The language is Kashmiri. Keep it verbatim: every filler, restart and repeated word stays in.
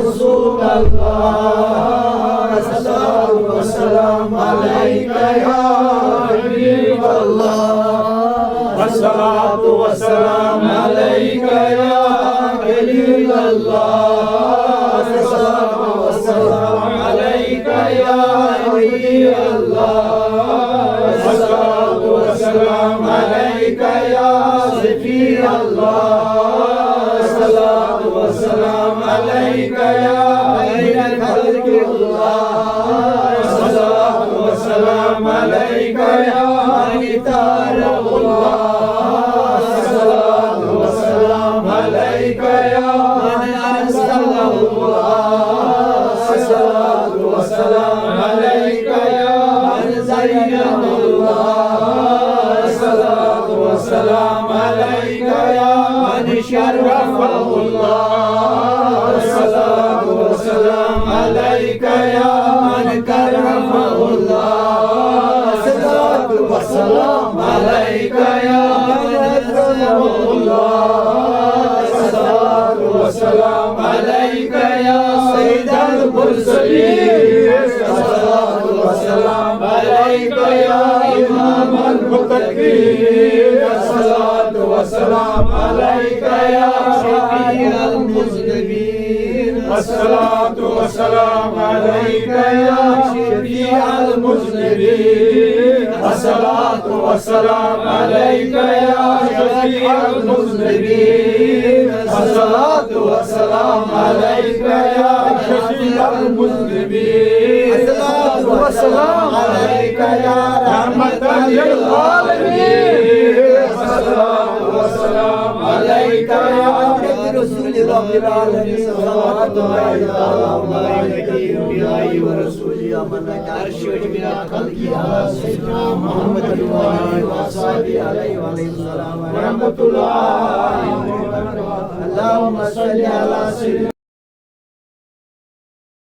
رسول الله، الصلاة والسلام عليك يا حبيب الله، الصلاة والسلام عليك يا خليل الله، الصلاة والسلام عليك يا ولي الله، الصلاة والسلام عليك يا صفي الله، الصلاة والسلام عليك يا خير خلق الله، الصلاة والسلام عليك يا من اختاره الله، الصلاة والسلام عليك يا من أرسله الله، الصلاة والسلام عليك يا من زينه الله، الصلاة والسلام عليك يا من شرفه الله، الصلاة والسلام عليك يا من كرمه الله، الصلاة والسلام عليك يا من عزه الله، الصلاة والسلام عليك يا سيد المرسلين، الصلاة والسلام عليك يا إمام المتقين، الصلاة والسلام عليك يا شفيع المذنبين، الصلاة والسلام عليك يا شفيع المذنبين، الصلاة والسلام عليك يا شفيع المذنبين، الصلاة والسلام عليك يا شفيع المذنبين، الصلاة والسلام عليك يا رحمة للعالمين، الصلاة والسلام عليك يا عبد رسول رب العالمين، صلوات الله تعالى وملائكته وأنبيائه ورسله ومن عرش جميع خلقه على سيدنا محمد وآله وأصحابه عليه وعليهم السلام ورحمة الله. اللهم صل على سيدنا